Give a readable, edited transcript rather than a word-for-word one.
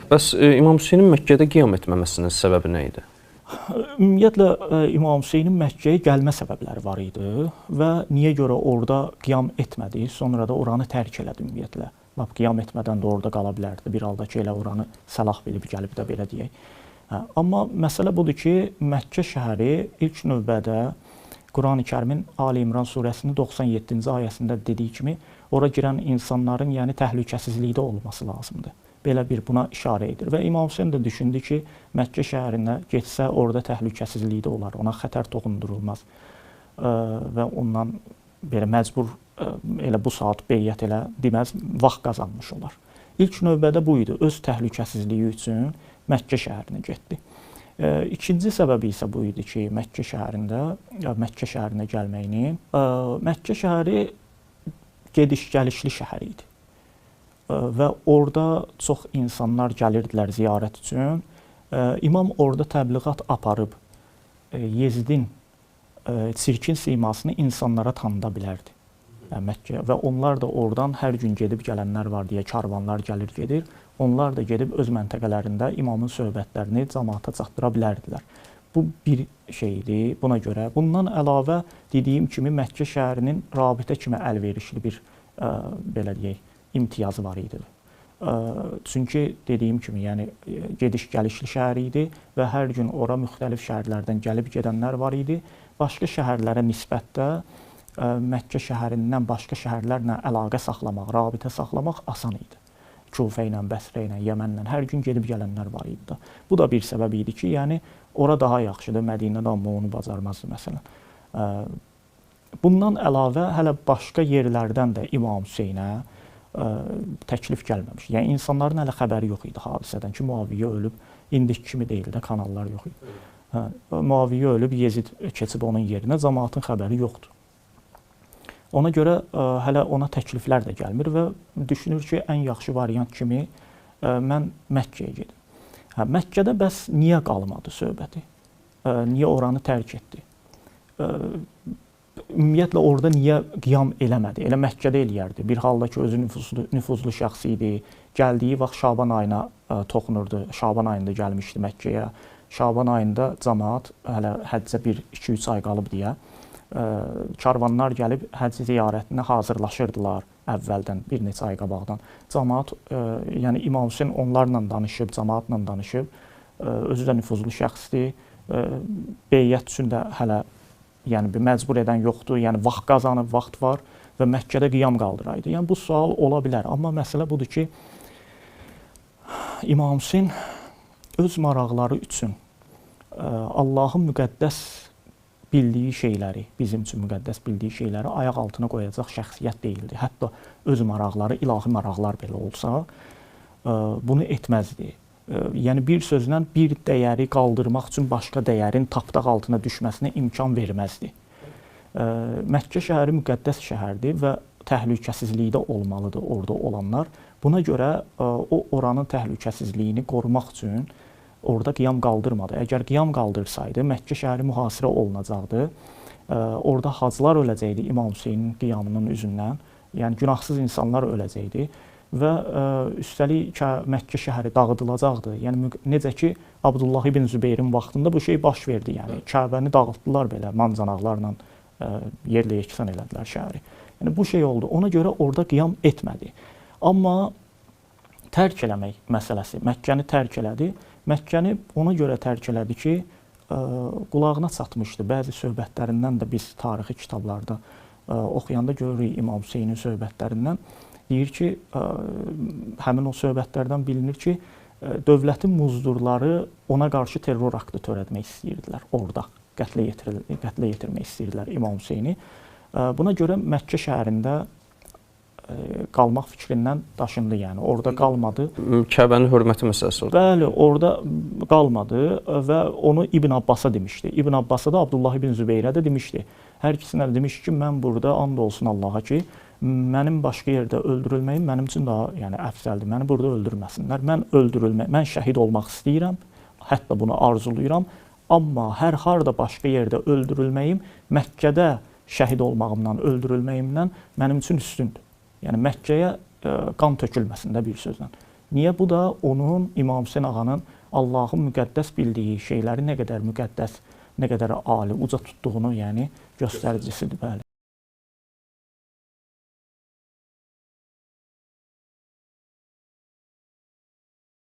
Bəs İmam Hüseynin Məkkədə qiyam etməməsinin səbəbi nə idi? Ümumiyyətlə İmam Hüseynin Məkkəyə gəlmə səbəbləri var idi və niyə görə orada qiyam etmədi, sonra da oranı tərk elədi ümumiyyətlə. Lap qiyam etmədən də orada qala bilərdi. Bir halda ki, elə oranı səlah bilib gəlib də belə deyək. Hə, amma məsələ budur ki, Məkkə şəhəri ilk növbədə Qurani Kərimin Ali İmran surəsinin 97-ci ayəsində dediyi kimi ora girən insanların, yəni təhlükəsizlikdə olması lazımdır. Belə bir buna işarə edir və İmam Hüseyn də düşündü ki, Məkkə şəhərinə getsə orada təhlükəsizlikdə olar, ona xətər toxundurulmaz və ondan belə məcbur elə bu saat beyyət elə deməz, vaxt qazanmış olar. İlk növbədə bu idi, öz təhlükəsizliyi üçün Məkkə şəhərinə getdi. İkinci səbəbi isə bu idi ki, Məkkə şəhərinə gəlməyinin, Məkkə şəhəri gediş-gəlişli şəhər idi. Və orada çox insanlar gəlirdilər ziyarət üçün. İmam orada təbliğat aparıb Yezidin çirkin simasını insanlara tanıda bilərdi. Yəni, Məkkəyə və onlar da oradan hər gün gedib gələnlər var deyə karvanlar gəlir gedir. Onlar da gedib öz məntəqələrində imamın söhbətlərini camaata çatdıra bilərdilər. Bu bir şeydir buna görə. Bundan əlavə dediyim kimi Məkkə şəhərinin rabitə kimi əlverişli bir belə deyək, imtiyazı var idi. Çünki dediyim kimi, yəni gediş-gəlişli şəhər idi və hər gün ora müxtəlif şəhərlərdən gəlib gedənlər var idi. Başqa şəhərlərə nisbətdə Məkkə şəhərindən başqa şəhərlərlə əlaqə saxlamaq, rabitə saxlamaq asan idi. Kufə ilə, Bəsrə ilə, Yəmənlə hər gün gedib gələnlər var idi da. Bu da bir səbəb idi ki, yəni ora daha yaxşıdır, Mədinədə amma onu bacarmazdı məsələn. Bundan əlavə hələ başqa yerlərdən də İmam Hüseynə təklif gəlməmiş. Yəni insanların hələ xəbəri yox idi hadisədən ki, Muaviyyə ölüb, indiki kimi deyil də, kanallar yox idi. Hə, Muaviyyə ölüb, Yezid keçib onun yerinə, camaatın xəbəri yoxdur. Ona görə hələ ona təkliflər də gəlmir və düşünür ki, ən yaxşı variant kimi mən Məkkəyə gedim. Hə, Məkkədə bəs niyə qalmadı söhbəti? Niyə oranı tərk etdi? Ümumiyyətlə orada niyə qiyam eləmədi? Elə Məkkədə eləyərdi. Bir halda ki, özü nüfuzlu şəxs idi. Gəldiyi vaxt Şaban ayına toxunurdu. Şaban ayında gəlmişdi Məkkəyə. Şaban ayında camaat hələ həccə 1-2-3 ay qalıb deyə karvanlar gəlib həcc ziyarətinə hazırlaşırdılar əvvəldən, bir neçə ay qabaqdan. Camaat, yəni İmam Hüseyn onlarla danışıb, camaatla danışıb, özü də nüfuzlu şəxsdir. Beyyət üçün də hələ yəni bir məcbur edən yoxdur, yəni vaxt qazanıb, vaxt var və Məkkədə qiyam qaldıraydı. Yəni bu sual ola bilər, amma məsələ budur ki, İmam Hüseyn öz maraqları üçün Allahın müqəddəs bildiyi şeyləri, bizim üçün müqəddəs bildiyi şeyləri ayaq altına qoyacaq şəxsiyyət deyildi. Hətta öz maraqları, ilahi maraqlar belə olsa, bunu etməzdi. Yəni bir sözlə bir dəyəri qaldırmaq üçün başqa dəyərin tapdaq altına düşməsinə imkan verməzdi. Məkkə şəhəri müqəddəs şəhərdir və təhlükəsizlikdə olmalıdır orada olanlar. Buna görə o oranın təhlükəsizliyini qorumaq üçün orada qiyam qaldırmadı. Əgər qiyam qaldırsaydı, Məkkə şəhəri mühasirə olunacaqdı. Orada hacılar öləcəkdi İmam Hüseynin qiyamının üzündən. Yəni günahsız insanlar öləcəkdi və üstəlik Məkkə şəhəri dağıdılacaqdı. Yəni necə ki Abdullah ibn Zübeyrin vaxtında bu şey baş verdi. Yəni Kəbəni dağıtdılar belə mancanaqlarla, yerlə yeksan elədilər şəhəri. Yəni bu şey oldu. Ona görə orada qiyam etmədi. Amma tərk eləmək məsələsi, Məkkəni tərk elədi. Məkkəni ona görə tərk elədi ki, qulağına çatmışdı. Bəzi söhbətlərindən də biz tarixi kitablarda oxuyanda görürük İmam Hüseynin söhbətlərindən. Deyir ki, həmin o söhbətlərdən bilinir ki, dövlətin muzdurları ona qarşı terror aktı törətmək istəyirdilər orada. Qətlə yetirmək istəyirdilər İmam Hüseyni. Buna görə Məkkə şəhərində qalmaq fikrindən daşındı, yəni orada qalmadı. Kəbənin hörməti məsələsi orada. Bəli, orada qalmadı və onu İbn Abbasa demişdi. İbn Abbasa da Abdullah ibn Zübeyrə də demişdi. Hər ikisinə də demiş ki, mən burada and olsun Allaha ki, mənim başqa yerdə öldürülməyim mənim üçün daha yəni əfzəldir. Məni burada öldürməsinlər. Mən öldürülmək, mən şəhid olmaq istəyirəm. Hətta bunu arzulayıram. Amma hər harda başqa yerdə öldürülməyim Məkkədə şəhid olmağımdan, öldürülməyimdən mənim üçün üstündür. Yəni Məkkəyə qan tökülməsin də bir sözlə. Niyə? Bu da onun, İmam Hüseyn ağanın Allahın müqəddəs bildiyi şeyləri nə qədər müqəddəs, nə qədər ali, uca tutduğunu, yəni göstəricisidir, bəli.